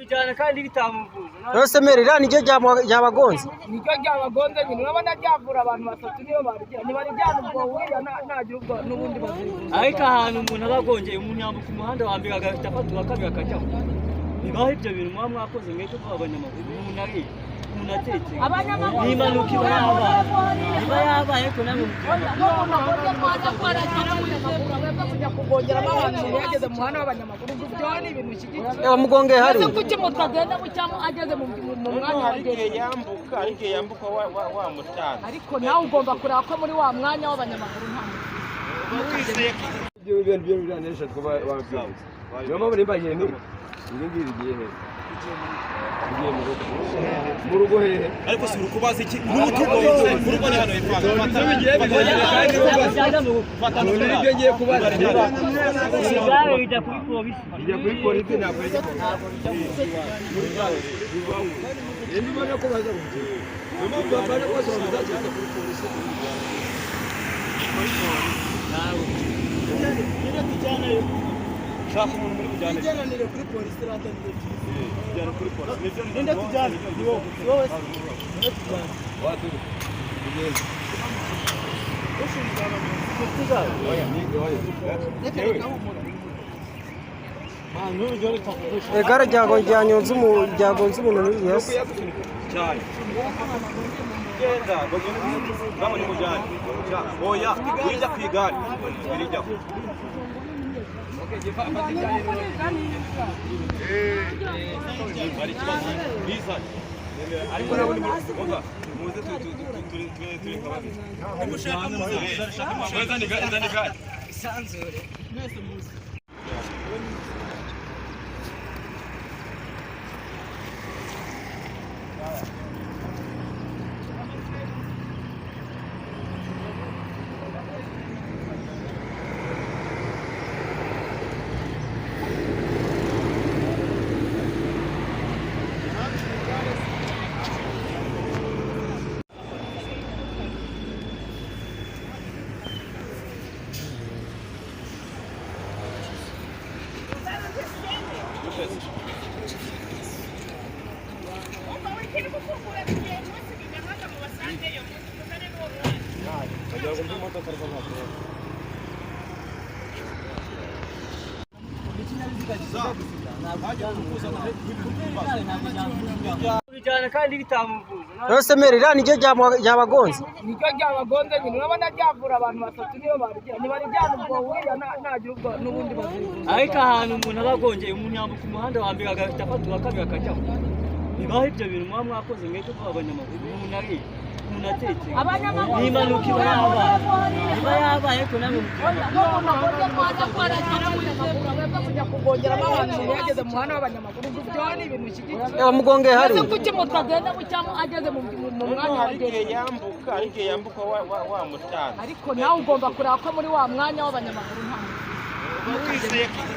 Bijyana kandi bitamuvuza. Rwose mere iriya niryo ryabagonze. Niryo ryabagonze nyine, urabona ryavura abantu batatu niyo barigira, ntibarijyana ubwo buriya ntagira ubwo n'ubundi bazivuza. Ariko ahantu umuntu aba agongeye, umuntu yambuka umuhanda wa mbere agahita afata uwa kabiri akajyaho. Ntibaho ibyo bintu muba mwakoze mwebwe ko abanyamaguru, umuntu ari umuntu atekeye. Abanyamaguru Ni impanuka iba yabaye. Iba yabaye ariko namwe mugira kujya kugongeramo abantu umuntu yageze mu muhanda w'abanyamaguru, ubwo ibyo ni ibintu bishyigikiye. Bamugongeye hari. Ese kuki mutagenda bucyamo ageze mu mwanya Hari igihe wagenwe? yambuka, hari igihe yambuka wamutanze. Ariko nawe ugomba kureba ko muri wa mwanya w'abanyamaguru nta muntu. Ibyo bintu byo biranesha kuba wabyumva. Niyo mpamvu nimbagiye nti ibi ngibi bigiye hehe? Bigiye mu rugo. Mu rugo hehe? Ariko si urukubaza iki n'utugonze mu rugo ni hano hepfo. Ibyo bigiye bigiye kandi Byajya mu rugo. Fata. None nibyo ngiye kubaza. Igare rijya kuri polisi. Ijya kuri polisi, ntabwo ijya ku niba ko baza kugira. Niyo mpamvu bafana bose bazaza kuri polisi. Shaka umuntu muri kujyana. Tujyananire kuri polisi ratangire. Tujyana kuri polisi. Nibyo. Ninde tujyane? Ni wowe, si wowe se? Ninde tujyane? Watu. Tugende. Oya, ni oya. Reka reka humura. Igare ryagonze umuntu ni yes. Cyane. Genda, bagende ngabo ni mujyane. Oya, wijya ku igare. Birijya. Hari ikibazo bizanye. Ariko nabo ni umva muze tu tu tu turi turi turi nka babiri. Nimushaka muze. Zani gare, zani gare. Bijyana kandi bitamuvuza. Rwose mere iriya niryo ryabagonze. Niryo ryabagonze nyine, urabona ryavura abantu batatu niyo barigira, ntibarijyana ubwo buriya ntagira ubwo n'ubundi bazivuza. Ariko ahantu umuntu aba agongeye, umuntu yambuka umuhanda wa mbere agahita afata uwa kabiri akajyaho. Ntibaho ibyo bintu muba mwakoze mwebwe ko abanyamaguru, umuntu ari umuntu atekeye. Abanyamaguru Ni impanuka iba yabaye. Iba yabaye ariko namwe mugira kujya kugongeramo abantu umuntu yageze mu muhanda w'abanyamaguru, ubwo ibyo ni ibintu bishyigikiye. Bamugongeye hari. Ese kuki mutagenda bucyamo ageze mu mwanya Hari igihe wagenwe? yambuka, hari igihe yambuka wamutanze. Ariko nawe ugomba kureba ko muri wa mwanya w'abanyamaguru nta muntu.